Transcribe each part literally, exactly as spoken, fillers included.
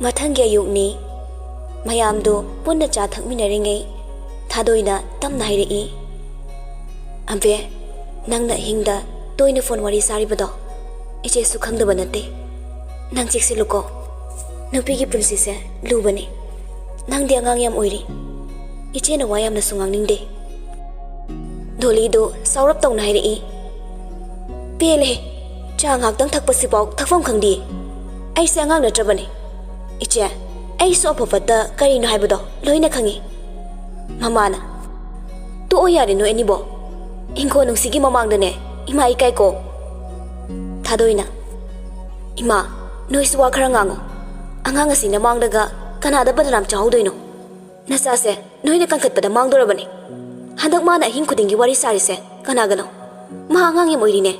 ꯃꯊꯪꯒꯤ ꯑꯌꯨꯛꯅꯤ꯫ ꯃꯌꯥꯝꯗꯨ ꯄꯨꯟꯅ ꯆꯥ ꯊꯛꯃꯤꯟꯅꯔꯤꯉꯩ ꯊꯥꯗꯣꯏꯅ ꯇꯞꯅ ꯍꯥꯏꯔꯛꯏ, "ꯑꯕꯦ, ꯅꯪꯅ ꯑꯍꯤꯡꯗ ꯇꯣꯏꯅ ꯐꯣꯟ ꯋꯥꯔꯤ ꯁꯥꯔꯤꯕꯗꯣ ꯏꯆꯦꯁꯨ ꯈꯪꯗꯕ ꯅꯠꯇꯦ꯫ ꯅꯪ ꯆꯦꯛꯁꯤꯜꯂꯨꯀꯣ꯫ ꯅꯨꯄꯤꯒꯤ ꯄꯨꯟꯁꯤꯁꯦ ꯂꯨꯕꯅꯤ꯫ ꯅꯪꯗꯤ ꯑꯉꯥꯡ ꯌꯥꯝ ꯑꯣꯏꯔꯤ꯫ ꯏꯆꯦꯅ ꯋꯥ ꯌꯥꯝꯅꯁꯨ ꯉꯥꯡꯅꯤꯡꯗꯦ"꯫ ꯗꯣꯂꯤꯗꯨ ꯁꯥꯎꯔꯞ ꯇꯧꯅ ꯍꯥꯏꯔꯛꯏ, "ꯄꯦꯜꯂꯦ꯫ ꯆꯥ ꯉꯥꯛꯇꯪ ꯊꯛꯄꯁꯤꯐꯥꯎ ꯊꯛꯐꯝ ꯈꯪꯗꯦ꯫ ꯑꯩꯁꯦ ꯑꯉꯥꯡ ꯅꯠꯇ꯭ꯔꯕꯅꯦ꯫ ꯏꯆꯦ, ꯑꯩꯁꯨ ꯑꯐ ꯐꯠꯇ ꯀꯔꯤꯅꯣ ꯍꯥꯏꯕꯗꯣ ꯂꯣꯏꯅ ꯈꯪꯉꯤ"꯫ ꯃꯃꯥꯅ, "ꯇꯣꯛꯑꯣ ꯌꯥꯔꯦ ꯅꯣꯏ ꯑꯅꯤꯕꯣ꯫ ꯏꯪꯈꯣꯜ ꯅꯨꯡꯁꯤꯒꯤ ꯃꯃꯥꯡꯗꯅꯦ ꯏꯃꯥ ꯏꯀꯥꯏꯀꯣ"꯫ ꯊꯥꯗꯣꯏꯅ, "ꯏꯃꯥ, ꯅꯣꯏꯁꯨ ꯋꯥ ꯈꯔ ꯉꯥꯡꯉꯣ꯫ ꯑꯉꯥꯡ ꯑꯁꯤ ꯅꯃꯥꯡꯗꯒ ꯀꯅꯥꯗ ꯕꯗꯅꯥꯝ ꯆꯥꯍꯧꯗꯣꯏꯅꯣ? ꯅꯆꯥꯁꯦ ꯅꯣꯏꯅ ꯀꯟꯈꯠꯄꯗ ꯃꯥꯡꯗꯣꯔꯕꯅꯤ꯫ ꯍꯟꯗꯛ ꯃꯥꯅ ꯑꯍꯤꯡ ꯈꯨꯗꯤꯡꯒꯤ ꯋꯥꯔꯤ ꯁꯥꯔꯤꯁꯦ ꯀꯅꯥꯒꯅꯣ? ꯃꯥ ꯑꯉꯥꯡ ꯌꯥꯝ ꯑꯣꯏꯔꯤꯅꯦ"꯫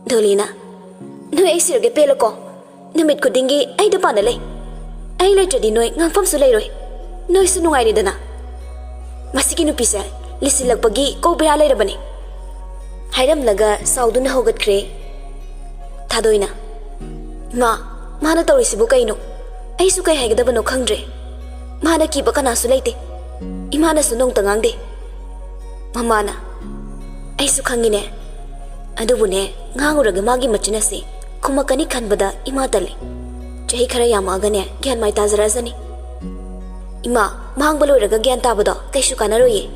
ꯗꯣꯂꯤꯅ, "ꯅꯣꯏ ꯑꯩ ꯁꯤꯔꯒꯦ ꯄꯦꯜꯂꯀꯣ꯫ ꯅꯨꯃꯤꯠ ꯈꯨꯗꯤꯡꯒꯤ ꯑꯩꯗ ꯄꯥꯟꯅ ꯂꯩ꯫ ꯑꯩ ꯂꯩꯇ꯭ꯔꯗꯤ ꯅꯣꯏ ꯉꯥꯡꯐꯝꯁꯨ ꯂꯩꯔꯣꯏ꯫ ꯅꯣꯏꯁꯨ ꯅꯨꯡꯉꯥꯏꯔꯦꯗꯅ꯫ ꯃꯁꯤꯒꯤ ꯅꯨꯄꯤꯁꯦ ꯂꯤꯁꯤꯜꯂꯛꯄꯒꯤ ꯀꯧ ꯕꯦꯔꯥ ꯂꯩꯔꯕꯅꯤ"꯫ ꯍꯥꯏꯔꯝꯂꯒ ꯁꯥꯎꯗꯨꯅ ꯍꯧꯒꯠꯈ꯭ꯔꯦ꯫ ꯊꯥꯗꯣꯏꯅ, "ꯏꯃꯥ, ꯃꯥꯅ ꯇꯧꯔꯤꯁꯤꯕꯨ ꯀꯩꯅꯣ? ꯑꯩꯁꯨ ꯀꯩ ꯍꯥꯏꯒꯗꯕꯅꯣ ꯈꯪꯗ꯭ꯔꯦ꯫ ꯃꯥꯅ ꯀꯤꯕ ꯀꯅꯥꯁꯨ ꯂꯩꯇꯦ꯫ ꯏꯃꯥꯅꯁꯨ ꯅꯣꯡꯇ ꯉꯥꯡꯗꯦ"꯫ ꯃꯃꯥꯅ, "ꯑꯩꯁꯨ ꯈꯪꯉꯤꯅꯦ꯫ ꯑꯗꯨꯕꯨꯅꯦ, ꯉꯥꯡꯉꯨꯔꯒ ꯃꯥꯒꯤ ꯃꯆꯤꯟ ꯑꯁꯤ ꯈꯨꯝꯃꯛꯀꯅꯤ ꯈꯟꯕꯗ ꯏꯃꯥ ꯇꯜꯂꯤ꯫ ꯆꯍꯤ ꯈꯔ ꯌꯥꯝꯃꯛꯑꯒꯅꯦ ꯒ꯭ꯌꯥꯟ ꯃꯥꯏ ꯇꯥꯖꯔꯛꯑꯁꯅꯤ꯫ ꯏꯃꯥ, ꯃꯥꯡꯕ ꯂꯣꯏꯔꯒ ꯒ꯭ꯌꯥꯟ ꯇꯥꯕꯗꯣ ꯀꯩꯁꯨ ꯀꯥꯟꯅꯔꯣꯏꯌꯦ"꯫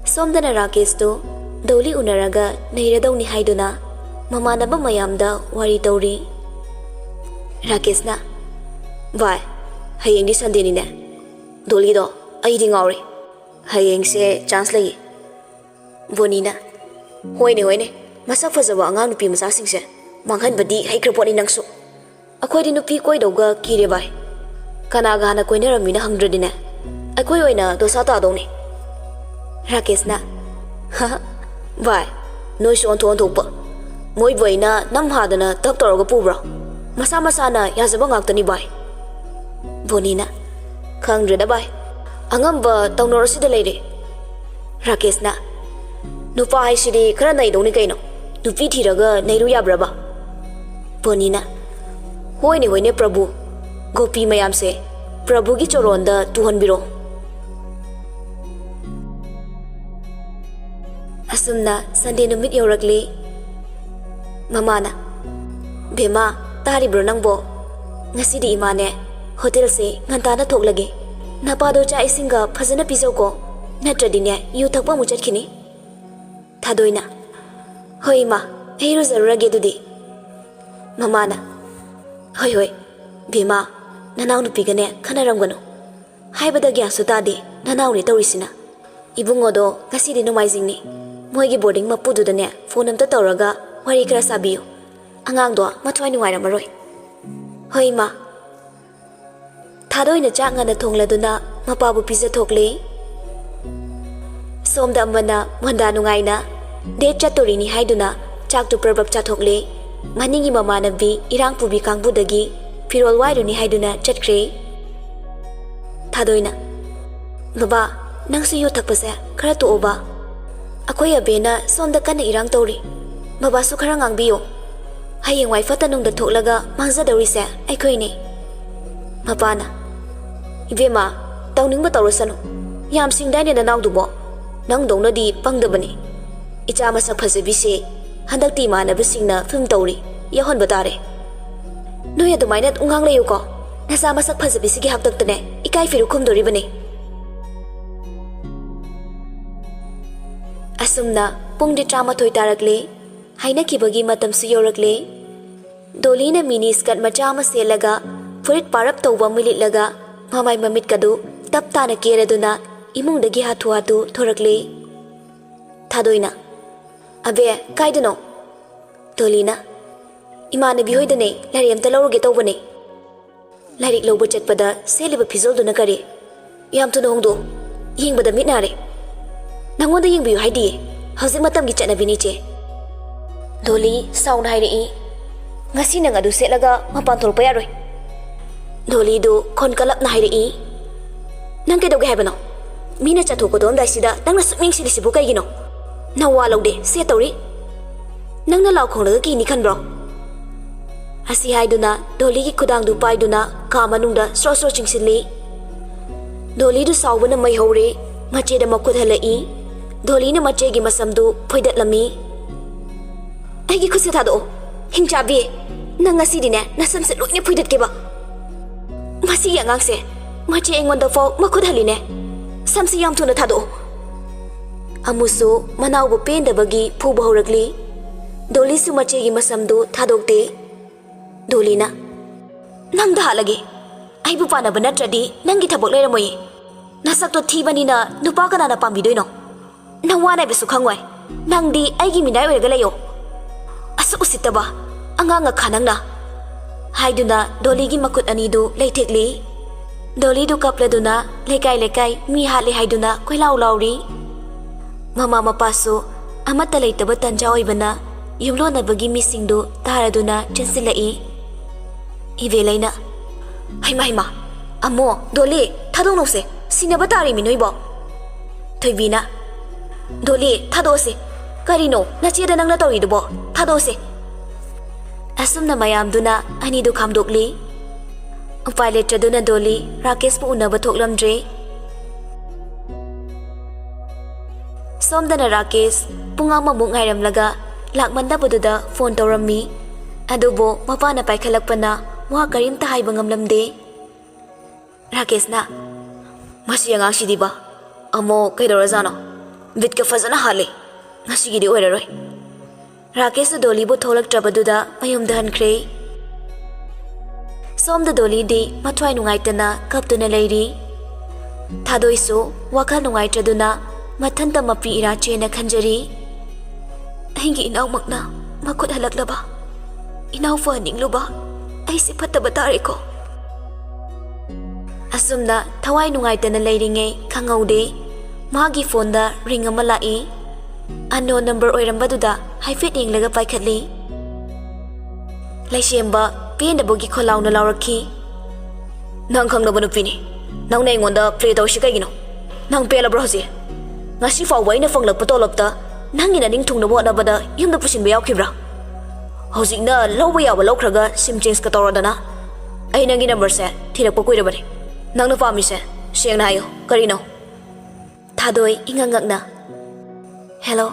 ꯁꯣꯝꯗꯅ ꯔꯥꯀꯦꯁꯇꯨ ꯗꯣꯂꯤ ꯎꯅꯔꯒ ꯅꯩꯔꯗꯧꯅꯤ ꯍꯥꯏꯗꯨꯅ ꯃꯃꯥꯟꯅꯕ ꯃꯌꯥꯝꯗ ꯋꯥꯔꯤ ꯇꯧꯔꯤ꯫ ꯔꯥꯀꯦꯁꯅ, "ꯚꯥꯏ, ꯍꯌꯦꯡꯗꯤ ꯁꯟꯗꯦꯅꯤꯅꯦ꯫ ꯗꯣꯂꯤꯗꯣ, ꯑꯩꯗꯤ ꯉꯥꯎꯔꯦ꯫ ꯍꯌꯦꯡꯁꯦ ꯆꯥꯟꯁ ꯂꯩꯌꯦ"꯫ ꯕꯣꯅꯤꯅ, "ꯍꯣꯏꯅꯦ, ꯍꯣꯏꯅꯦ, ꯃꯁꯛ ꯐꯖꯕ ꯑꯉꯥꯡ ꯅꯨꯄꯤ ꯃꯆꯥꯁꯤꯡꯁꯦ ꯃꯥꯡꯍꯟꯕꯗꯤ ꯍꯩꯈ꯭ꯔ ꯄꯣꯠꯅꯤ ꯅꯪꯁꯨ꯫ ꯑꯩꯈꯣꯏꯗꯤ ꯅꯨꯄꯤ ꯀꯣꯏꯗꯧꯒ ꯀꯤꯔꯦ ꯚꯥꯏ꯫ ꯀꯅꯥꯒ ꯍꯥꯟꯅ ꯀꯣꯏꯅꯔꯝꯃꯤꯅ ꯍꯪꯗ꯭ꯔꯗꯤꯅꯦ, ꯑꯩꯈꯣꯏ ꯑꯣꯏꯅ ꯗꯣꯁꯥ ꯇꯥꯗꯧꯅꯤ"꯫ ꯔꯥꯀꯦꯁꯅ, "ꯍ, ꯚꯥꯏ, ꯅꯣꯏꯁꯨ ꯑꯣꯟꯊꯣꯛ ꯑꯣꯟꯊꯣꯛꯄ꯫ ꯃꯣꯏꯕꯨ ꯑꯩꯅ ꯅꯝ ꯍꯥꯗꯅ ꯊꯕꯛ ꯇꯧꯔꯒ ꯄꯨꯕ꯭ꯔꯣ? ꯃꯁꯥ ꯃꯁꯥꯅ ꯌꯥꯖꯕ ꯉꯥꯛꯇꯅꯤ ꯚꯥꯏ"꯫ ꯕꯣꯅꯤꯅ, "ꯈꯪꯗ꯭ꯔꯦꯗ ꯚꯥꯏ, ꯑꯉꯝꯕ ꯇꯧꯅꯔꯁꯤꯗ ꯂꯩꯔꯦ"꯫ ꯔꯥꯀꯦꯁꯅ, "ꯅꯨꯄꯥ ꯍꯥꯏꯁꯤꯗꯤ ꯈꯔ ꯅꯩꯗꯧꯅꯤ ꯀꯩꯅꯣ꯫ ꯅꯨꯄꯤ ꯊꯤꯔꯒ ꯅꯩꯔꯨ ꯌꯥꯕ꯭ꯔꯕ? ꯕꯣꯅꯤꯅ, "ꯍꯣꯏꯅꯦ, ꯍꯣꯏꯅꯦ, ꯄ꯭ꯔꯚꯨ꯫ ꯒꯣꯄꯤ ꯃꯌꯥꯝꯁꯦ ꯄ꯭ꯔꯚꯨꯒꯤ ꯆꯣꯔꯣꯟꯗ ꯇꯨꯍꯟꯕꯤꯔꯣ꯫" ꯑꯁꯨꯝꯅ ꯁꯟꯗꯦ ꯅꯨꯃꯤꯠ ꯌꯧꯔꯛꯂꯤ꯫ ꯃꯃꯥꯅ, "ꯕꯦꯝꯃ, ꯇꯥꯔꯤꯕ꯭ꯔꯣ ꯅꯪꯕꯣ? ꯉꯁꯤꯗꯤ ꯏꯃꯥꯅꯦ ꯍꯣꯇꯦꯜꯁꯦ ꯉꯟꯇꯥꯅ ꯊꯣꯛꯂꯒꯦ꯫ ꯅꯄꯥꯗꯣ ꯆꯥꯛ ꯏꯁꯤꯡꯒ ꯐꯖꯅ ꯄꯤꯖꯧꯀꯣ, ꯅꯠꯇ꯭ꯔꯗꯤꯅꯦ ꯌꯨ ꯊꯛꯄ ꯑꯃꯨꯛ ꯆꯠꯈꯤꯅꯤ꯫" ꯊꯥꯗꯣꯏꯅ, "ꯍꯣꯏ ꯏꯃꯥ, ꯑꯩ ꯏꯔꯨꯖꯔꯨꯔꯒꯦ ꯑꯗꯨꯗꯤ꯫" ꯃꯃꯥꯅ, "ꯍꯣꯏ ꯍꯣꯏ, ꯕꯦꯝꯃ, ꯅꯅꯥꯎꯅꯨꯄꯤꯒꯅꯦ ꯈꯟꯅꯔꯝꯒꯅꯨ꯫ ꯍꯥꯏꯕꯗ ꯒ꯭ꯌꯥꯟꯁꯨ ꯇꯥꯗꯦ ꯅꯅꯥꯎꯅꯦ ꯇꯧꯔꯤꯁꯤꯅ꯫ ꯏꯕꯨꯡꯉꯣꯗꯣ ꯉꯁꯤꯗꯤ ꯅꯣꯡꯃꯥꯏꯖꯤꯡꯅꯤ, ꯃꯣꯏꯒꯤ ꯕꯣꯔꯗꯤꯡ ꯃꯄꯨꯗꯨꯗꯅꯦ ꯐꯣꯟ ꯑꯝꯇ ꯇꯧꯔꯒ ꯋꯥꯔꯤ ꯈꯔ ꯁꯥꯕꯤꯌꯨ꯫ ꯑꯉꯥꯡꯗꯣ ꯃꯊ꯭ꯋꯥꯏ ꯅꯨꯡꯉꯥꯏꯔꯝꯃꯔꯣꯏ꯫" "ꯍꯣꯏ ꯏꯃꯥ꯫" ꯊꯥꯗꯣꯏꯅ ꯆꯥꯛ ꯉꯟꯅ ꯊꯣꯡꯂꯗꯨꯅ ꯃꯄꯥꯕꯨ ꯄꯤꯖꯊꯣꯛꯂꯦ꯫ ꯁꯣꯝꯗ ꯑꯃꯅ ꯃꯣꯟꯗꯥ ꯅꯨꯡꯉꯥꯏꯅ ꯗꯦꯠ ꯆꯠꯇꯣꯔꯤꯅꯤ ꯍꯥꯏꯗꯨꯅ ꯆꯥꯛꯇꯨ ꯄ꯭ꯔꯕꯞ ꯆꯥꯊꯣꯛꯂꯦ꯫ ꯃꯅꯤꯡꯒꯤ ꯃꯃꯥꯟꯅꯕꯤ ꯏꯔꯥꯡ ꯄꯨꯕꯤ ꯀꯥꯡꯕꯨꯗꯒꯤ ꯐꯤꯔꯣꯜ ꯋꯥꯏꯔꯨꯅꯤ ꯍꯥꯏꯗꯨꯅ ꯆꯠꯈ꯭ꯔꯦ꯫ ꯊꯥꯗꯣꯏꯅ, "ꯕꯕꯥ, ꯅꯪꯁꯨ ꯌꯨ ꯊꯛꯄꯁꯦ ꯈꯔ ꯇꯣꯛꯑꯣꯕ꯫ ꯑꯩꯈꯣꯏ ꯑꯕꯦꯅ ꯁꯣꯝꯗ ꯀꯟꯅ ꯏꯔꯥꯡ ꯇꯧꯔꯤ꯫ ꯕꯕꯥꯁꯨ ꯈꯔ ꯉꯥꯡꯕꯤꯌꯣ꯫ ꯍꯌꯦꯡꯋꯥꯏ ꯐꯠꯇ ꯅꯨꯡꯗ ꯊꯣꯛꯂꯒ ꯃꯥꯡꯖꯗꯧꯔꯤꯁꯦ ꯑꯩꯈꯣꯏꯅꯦ꯫" ꯃꯄꯥꯅ, "ꯏꯕꯦꯝꯃ, ꯇꯧꯅꯤꯡꯕ ꯇꯧꯔꯁꯅꯨ꯫ ꯌꯥꯝ ꯁꯤꯡꯗꯥꯏꯅꯦ ꯅꯅꯥꯎꯗꯨꯕꯣ꯫ ꯅꯪꯗꯧꯅꯗꯤ ꯄꯪꯗꯕꯅꯦ꯫ ꯏꯆꯥ ꯃꯁꯛ ꯐꯖꯕꯤꯁꯦ ꯍꯟꯗꯛꯇꯤ ꯏꯃꯥꯟꯅꯕꯁꯤꯡꯅ ꯐꯤꯂꯝ ꯇꯧꯔꯤ, ꯌꯥꯎꯍꯟꯕ ꯇꯥꯔꯦ꯫ ꯅꯣꯏ ꯑꯗꯨꯃꯥꯏꯅ ꯑꯗꯨꯝ ꯉꯥꯡꯂꯩꯌꯨꯀꯣ꯫ ꯅꯆꯥ ꯃꯁꯛ ꯐꯖꯕꯤꯁꯤꯒꯤ ꯍꯥꯛꯇꯛꯇꯅꯦ ꯏꯀꯥꯏ ꯐꯤꯔꯨꯛ ꯈꯨꯝꯗꯣꯔꯤꯕꯅꯦ꯫" ꯑꯁꯨꯝꯅ ꯄꯨꯡꯗꯤ ꯇꯔꯥꯃꯥꯊꯣꯏ ꯇꯥꯔꯛꯂꯦ꯫ ꯍꯥꯏꯅꯈꯤꯕꯒꯤ ꯃꯇꯝꯁꯨ ꯌꯧꯔꯛꯂꯦ꯫ ꯗꯣꯂꯤꯅ ꯃꯤꯅꯤ ꯁ꯭ꯀꯔꯠ ꯃꯆꯥ ꯑꯃ ꯁꯦꯠꯂꯒ ꯐꯨꯔꯤꯠ ꯄꯥꯔꯞ ꯇꯧꯕ ꯑꯃ ꯂꯤꯠꯂꯒ ꯃꯃꯥꯏ ꯃꯃꯤꯠꯀꯗꯨ ꯇꯞ ꯇꯥꯅ ꯀꯦꯔꯗꯨꯅ ꯏꯃꯨꯡꯗꯒꯤ ꯍꯥꯊꯨ ꯍꯥꯊꯨ ꯊꯣꯔꯛꯂꯦ꯫ ꯊꯥꯗꯣꯏꯅ, "ꯑꯕꯦ, ꯀꯥꯏꯗꯅꯣ?" ꯗꯣꯂꯤꯅ, "ꯏꯃꯥꯟꯅꯕꯤ ꯍꯣꯏꯗꯅꯦ, ꯂꯥꯏꯔꯤꯛ ꯑꯝꯇ ꯂꯧꯔꯨꯒꯦ ꯇꯧꯕꯅꯦ꯫" "ꯂꯥꯏꯔꯤꯛ ꯂꯧꯕ ꯆꯠꯄꯗ ꯁꯦꯠꯂꯤꯕ ꯐꯤꯖꯣꯜꯗꯨꯅ ꯀꯔꯤ? ꯌꯥꯝ ꯊꯨꯅ ꯍꯣꯡꯗꯣꯛꯎ꯫ ꯌꯦꯡꯕꯗ ꯃꯤꯠ ꯅꯥꯔꯦ꯫ ꯅꯪꯉꯣꯟꯗ ꯌꯦꯡꯕꯤꯌꯨ ꯍꯥꯏꯗꯤꯌꯦ꯫ ꯍꯧꯖꯤꯛ ꯃꯇꯝꯒꯤ ꯆꯠꯅꯕꯤꯅꯤ, ꯏꯆꯦ꯫" ꯗꯣꯂꯤ ꯁꯥꯎꯅ ꯍꯥꯏꯔꯛꯏ꯫ "ꯉꯁꯤ ꯅꯪ ꯑꯗꯨ ꯁꯦꯠꯂꯒ ꯃꯄꯥꯟ ꯊꯣꯛꯂꯛꯄ ꯌꯥꯔꯣꯏ꯫" ꯗꯣꯂꯤꯗꯨ ꯈꯣꯟ ꯀꯜꯂꯞꯅ ꯍꯥꯏꯔꯛꯏ꯫ "ꯅꯪ ꯀꯩꯗꯧꯒꯦ ꯍꯥꯏꯕꯅꯣ? ꯃꯤꯅ ꯆꯠꯊꯣꯛ ꯈꯣꯠꯇꯣꯛꯑꯝꯗꯥꯏꯁꯤꯗ ꯅꯪꯅ ꯁꯨꯛ ꯌꯦꯡꯁꯤꯜꯂꯤꯁꯤꯕꯨ ꯀꯩꯒꯤꯅꯣ? ꯅꯋꯥ ꯂꯧꯗꯦ, ꯁꯦ ꯇꯧꯔꯤ꯫" "ꯅꯪꯅ ꯂꯥꯎ ꯈꯣꯡꯂꯒ ꯀꯤꯅꯤ ꯈꯟꯕ꯭ꯔꯣ?" ꯑꯁꯤ ꯍꯥꯏꯗꯨꯅ ꯗꯣꯂꯤꯒꯤ ꯈꯨꯗꯥꯡꯗꯨ ꯄꯥꯏꯗꯨꯅ ꯀꯥ ꯃꯅꯨꯡꯗ ꯁ꯭ꯔꯣ ꯁ꯭ꯔꯣ ꯆꯤꯡꯁꯤꯜꯂꯤ꯫ ꯗꯣꯂꯤꯗꯨ ꯁꯥꯎꯕꯅ ꯃꯩ ꯍꯧꯔꯦ꯫ ꯃꯆꯦꯗ ꯃꯈꯨꯠ ꯍꯜꯂꯛꯏ꯫ ꯗꯣꯂꯤꯅ ꯃꯆꯦꯒꯤ ꯃꯁꯝꯗꯨ ꯐꯣꯏꯗꯠꯂꯝꯃꯤ꯫ "ꯑꯩꯒꯤ ꯈꯨꯠꯁꯦ ꯊꯥꯗꯣꯛꯑꯣ꯫ ꯍꯤꯡꯆꯥꯕꯤ, ꯅꯪ ꯉꯁꯤꯗꯤꯅꯦ ꯅꯁꯝꯁꯦ ꯂꯣꯏꯅ ꯐꯣꯏꯗꯠꯀꯦꯕ꯫ ꯃꯁꯤꯒꯤ ꯑꯉꯥꯡꯁꯦ ꯃꯆꯦ ꯑꯩꯉꯣꯟꯗ ꯐꯥꯎ ꯃꯈꯨꯠ ꯍꯜꯂꯤꯅꯦ꯫ ꯁꯝꯁꯤ ꯌꯥꯝ ꯊꯨꯅ ꯊꯥꯗꯣꯛꯑꯣ꯫" ꯑꯃꯨꯁꯨ ꯃꯅꯥꯎꯕꯨ ꯄꯦꯟꯗꯕꯒꯤ ꯐꯨꯕ ꯍꯧꯔꯛꯂꯤ꯫ ꯗꯣꯂꯤꯁꯨ ꯃꯆꯦꯒꯤ ꯃꯁꯝꯗꯨ ꯊꯥꯗꯣꯛꯇꯦ꯫ ꯗꯣꯂꯤꯅ, "ꯅꯪꯗ ꯍꯥꯠꯂꯒꯦ꯫ ꯑꯩꯕꯨ ꯄꯥꯟꯅꯕ ꯅꯠꯇ꯭ꯔꯗꯤ ꯅꯪꯒꯤ ꯊꯕꯛ ꯂꯩꯔꯝꯃꯣꯏꯌꯦ꯫ ꯅꯁꯛꯇꯣ ꯊꯤꯕꯅꯤꯅ ꯅꯨꯄꯥ ꯀꯅꯥꯅ ꯄꯥꯝꯕꯤꯗꯣꯏꯅꯣ? ꯅꯋꯥ ꯅꯥꯏꯕꯁꯨ ꯈꯪꯉꯣꯏ꯫ ꯅꯪꯗꯤ ꯑꯩꯒꯤ ꯃꯤꯅꯥꯏ ꯑꯣꯏꯔꯒ ꯂꯩꯌꯣ꯫ ꯑꯁꯨꯛ ꯎꯁꯤꯠꯇꯕ ꯑꯉꯥꯡ ꯑꯈꯥ ꯅꯪꯅ!" ꯍꯥꯏꯗꯨꯅ ꯗꯣꯂꯤꯒꯤ ꯃꯈꯨꯠ ꯑꯅꯤꯗꯨ ꯂꯩꯊꯦꯛꯂꯤ꯫ ꯗꯣꯂꯤꯗꯨ ꯀꯞꯂꯗꯨꯅ ꯂꯩꯀꯥꯏ ꯂꯩꯀꯥꯏ ꯃꯤ ꯍꯥꯠꯂꯦ ꯍꯥꯏꯗꯨꯅ ꯀꯣꯏꯂꯥꯎ ꯂꯥꯎꯔꯤ꯫ ꯃꯃꯥ ꯃꯄꯥꯁꯨ ꯑꯃꯠꯇ ꯂꯩꯇꯕ ꯇꯟꯖꯥ ꯑꯣꯏꯕꯅ ꯌꯨꯝꯂꯣꯟꯅꯕꯒꯤ ꯃꯤꯁꯤꯡꯗꯨ ꯇꯥꯔꯗꯨꯅ ꯆꯦꯟꯁꯤꯜꯂꯛꯏ꯫ ꯏꯕꯦꯂꯩꯅ, "ꯍꯩꯃꯥ, ꯍꯩꯃꯥ, ꯑꯃꯣ, ꯗꯣꯂꯤ, ꯊꯥꯗꯣꯛꯅꯧꯁꯦ, ꯁꯤꯅꯕ ꯇꯥꯔꯤꯃꯤ ꯅꯣꯏꯕꯣ꯫" ꯊꯣꯏꯕꯤꯅ, "ꯗꯣꯂꯤ, ꯊꯥꯗꯣꯛꯑꯁꯦ꯫ ꯀꯔꯤꯅꯣ ꯅꯆꯦꯗ ꯅꯪꯅ ꯇꯧꯔꯤꯗꯨꯕꯣ? ꯊꯥꯗꯣꯛꯑꯁꯦ꯫" ꯑꯁꯨꯝꯅ ꯃꯌꯥꯝꯗꯨꯅ ꯑꯅꯤꯗꯨ ꯈꯥꯝꯗꯣꯛꯂꯤ꯫ ꯎꯄꯥꯏ ꯂꯩꯇ꯭ꯔꯗꯨꯅ ꯗꯣꯂꯤ ꯔꯥꯀꯦꯁꯄꯨ ꯎꯅꯕ ꯊꯣꯛꯂꯝꯗ꯭ꯔꯦ꯫ ꯁꯣꯝꯗꯅ ꯔꯥꯀꯦꯁ ꯄꯨꯡ ꯑꯃꯃꯨꯛ ꯉꯥꯏꯔꯝꯂꯒ ꯂꯥꯛꯃꯟꯗꯕꯗꯨꯗ ꯐꯣꯟ ꯇꯧꯔꯝꯃꯤ꯫ ꯑꯗꯨꯕꯨ ꯃꯄꯥꯅ ꯄꯥꯏꯈꯠꯂꯛꯄꯅ ꯋꯥ ꯀꯔꯤꯝꯇ ꯍꯥꯏꯕ ꯉꯝꯂꯝꯗꯦ꯫ ꯔꯥꯀꯦꯁꯅ, "ꯃꯁꯤ ꯑꯉꯥꯡꯁꯤꯗꯤꯕ ꯑꯃꯨꯛ ꯀꯩꯗꯧꯔꯖꯥꯠꯅꯣ? ꯕꯤꯠꯀ ꯐꯖꯅ ꯍꯥꯠꯂꯦ꯫ ꯉꯁꯤꯒꯤꯗꯤ ꯑꯣꯏꯔꯔꯣꯏ꯫" ꯔꯥꯀꯦꯁꯅ ꯗꯣꯂꯤꯕꯨ ꯊꯣꯛꯂꯛꯇ꯭ꯔꯕꯗꯨꯗ ꯃꯌꯨꯝꯗ ꯍꯟꯈ꯭ꯔꯦ꯫ ꯁꯣꯝꯗ ꯗꯣꯂꯤꯗꯤ ꯃꯊ꯭ꯋꯥꯏ ꯅꯨꯡꯉꯥꯏꯇꯅ ꯀꯞꯇꯨꯅ ꯂꯩꯔꯤ꯫ ꯊꯥꯗꯣꯏꯁꯨ ꯋꯥꯈꯜ ꯅꯨꯡꯉꯥꯏꯇ꯭ꯔꯗꯨꯅ ꯃꯊꯟꯇ ꯃꯄꯤ ꯏꯔꯥ ꯆꯦꯟꯅ ꯈꯟꯖꯔꯤ꯫ "ꯑꯩꯒꯤ ꯏꯅꯥꯎꯃꯛꯅ ꯃꯈꯨꯠ ꯍꯜꯂꯛꯂꯕ, ꯏꯅꯥꯎ ꯐꯍꯟꯅꯤꯡꯂꯨꯕ ꯑꯩꯁꯦ ꯐꯠꯇꯕ ꯇꯥꯔꯦꯀꯣ꯫" ꯑꯁꯨꯝꯅ ꯊꯋꯥꯏ ꯅꯨꯡꯉꯥꯏꯇꯅ ꯂꯩꯔꯤꯉꯩ ꯈꯪꯍꯧꯗꯦ, ꯃꯥꯒꯤ ꯐꯣꯟꯗ ꯔꯤꯡ ꯑꯃ ꯂꯥꯛꯏ꯫ ꯑꯟꯅꯣꯟ ꯅꯝꯕꯔ ꯑꯣꯏꯔꯝꯕꯗꯨꯗ ꯍꯥꯏꯐꯦꯠ ꯌꯦꯡꯂꯒ ꯄꯥꯏꯈꯠꯂꯤ꯫ ꯂꯩꯁꯦꯝꯕ ꯄꯦꯟꯗꯕꯒꯤ ꯈꯣꯜꯂꯥꯎꯅ ꯂꯥꯎꯔꯛꯈꯤ꯫ "ꯅꯪ ꯈꯪꯅꯕ ꯅꯨꯄꯤꯅꯤ꯫ ꯅꯪꯅ ꯑꯩꯉꯣꯟꯗ ꯄ꯭ꯂꯦ ꯇꯧꯔꯤꯁꯤ ꯀꯩꯒꯤꯅꯣ? ꯅꯪ ꯄꯦꯜꯂꯕ꯭ꯔꯣ ꯍꯧꯖꯤꯛ? ꯉꯁꯤ ꯐꯥꯎꯕ ꯑꯩꯅ ꯐꯪꯂꯛꯄ ꯇꯣꯂꯣꯞꯇ ꯅꯪꯒꯤ ꯅꯅꯤꯡ ꯊꯨꯡꯅꯕ ꯍꯣꯠꯅꯕꯗ ꯌꯨꯝꯗ ꯄꯨꯁꯤꯟꯕ ꯌꯥꯎꯈꯤꯕ꯭ꯔꯥ? ꯍꯧꯖꯤꯛꯅ ꯂꯧꯕ ꯌꯥꯕ ꯂꯧꯈ꯭ꯔꯒ ꯁꯤꯝ ꯆꯦꯟꯖꯀ ꯇꯧꯔꯗꯅ꯫ ꯑꯩ ꯅꯪꯒꯤ ꯅꯝꯕꯔꯁꯦ ꯊꯤꯔꯛꯄ ꯀꯨꯏꯔꯕꯅꯤ꯫ ꯅꯪꯅ ꯄꯥꯝꯃꯤꯁꯦ ꯁꯦꯡꯅ ꯍꯥꯏꯌꯨ, ꯀꯔꯤꯅꯣ? ꯊꯥꯗꯣꯏ ꯏꯉꯛ ꯉꯛꯅ, "ꯍꯦꯜꯂꯣ,